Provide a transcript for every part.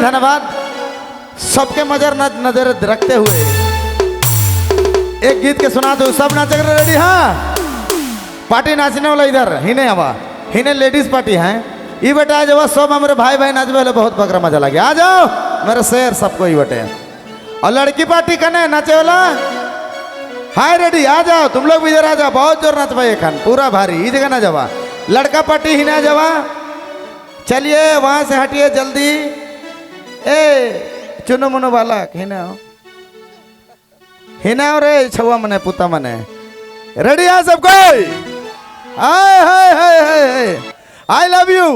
धन्यवाद। सबके मजर नजर रखते हुए एक गीत के सुना दो। सब नाचे रेडी? हाँ, पार्टी नाचने वाला इधर हिने हवा, हिने लेडीज पार्टी है। ये बेटा आ जाओ, सब हमारे भाई भाई नाचबे वाले, बहुत बकरा मजा लगे। आ जाओ मेरे शेर सबको ही बटे। और लड़की पार्टी कने नाचे वाला हाय रेडी? आ जाओ तुम लोग भी इधर आ जाओ, बहुत जोर नाच भाई एखन पूरा भारी। ये जगह ना जावा, लड़का पार्टी ही ना जावा। चलिए वहां से हटिए जल्दी। ए चुनो मुनो वाला हिने आओ, हिने आओ रे छुआ मने पुता मने। रेडी है सब कोई? हाय हाय हाय हाय, I love you.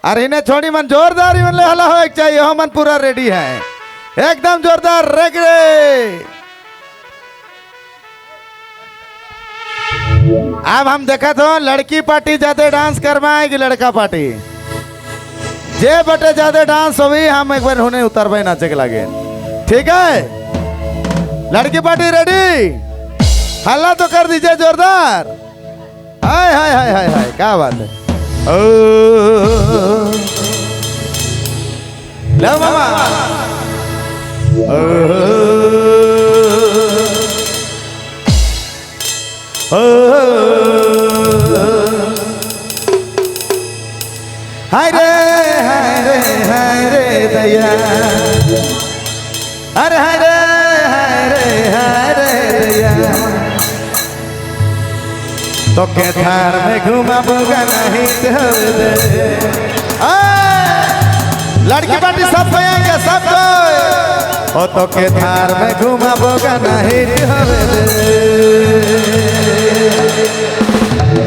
अरे इन्हें छोड़ी मन जोरदार मन ले हला हो चाहिए, हम मन पूरा रेडी है एकदम जोरदार रेगड़े। अब हम देखा तो लड़की पार्टी ज्यादा डांस करवाएगी लड़का पार्टी जे बटे ज्यादा डांस होवी हम एक बार होने उतर नाचे के लगे। ठीक है, लड़की पार्टी रेडी? हल्ला तो कर दीजिए जोरदार। हाय हाय हाय हाय हाय, क्या बात है। ओ लो मामा। ओ ओ हाय रे हाय रे हाय रे दया, अरे हाय रे हाय रे हाय रे दया। तो के थार में घुमा बोगा नहीं तो दे। लड़की पार्टी सब आएंगे सब को। ओ तो के थार में घुमा बोगा नहीं तो दे।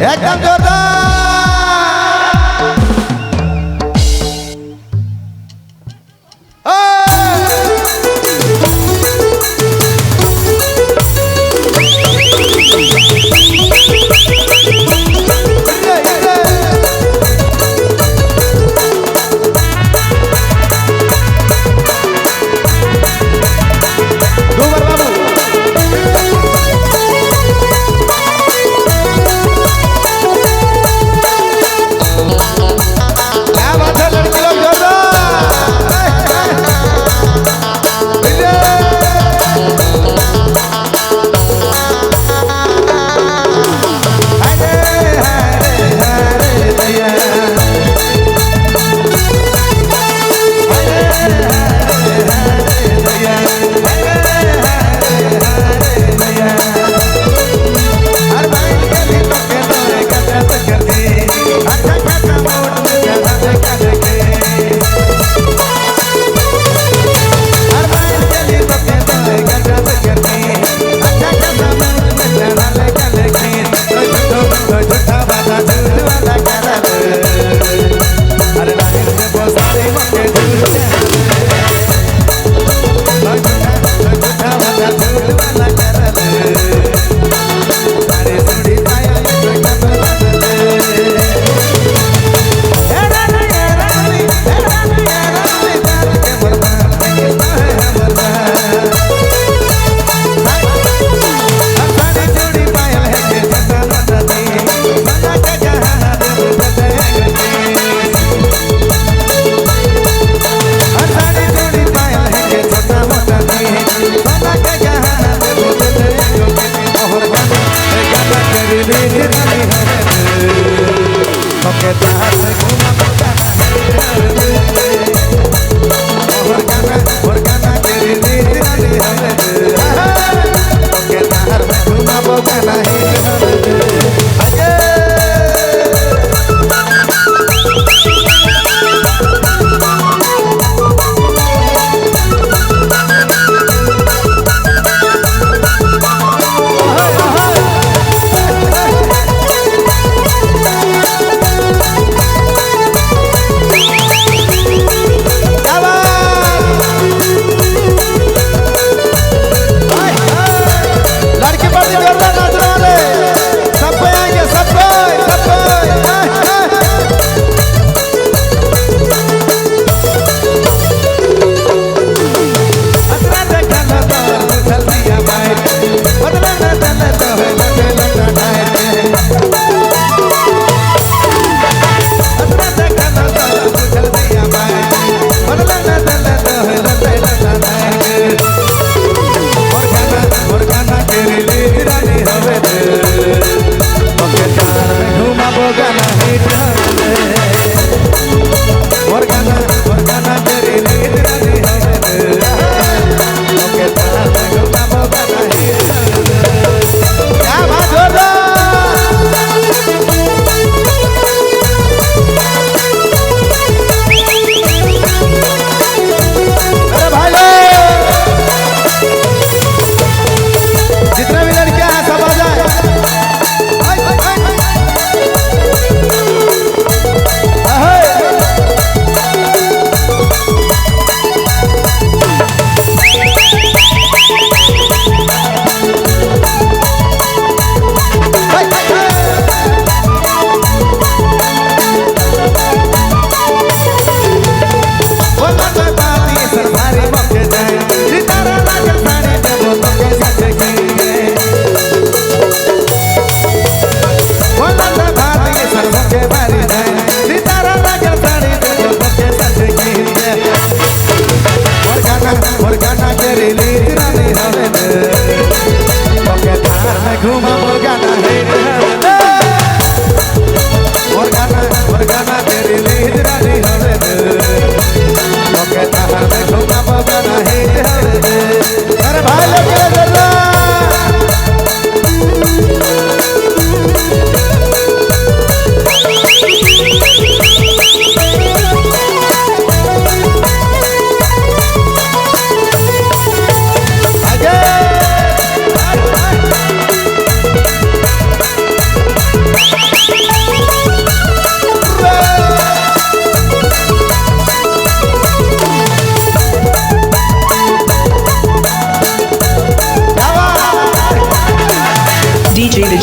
एकदम जोरदार।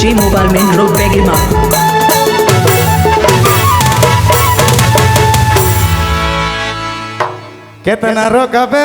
J mobile main road Begima. केतना रोकबे।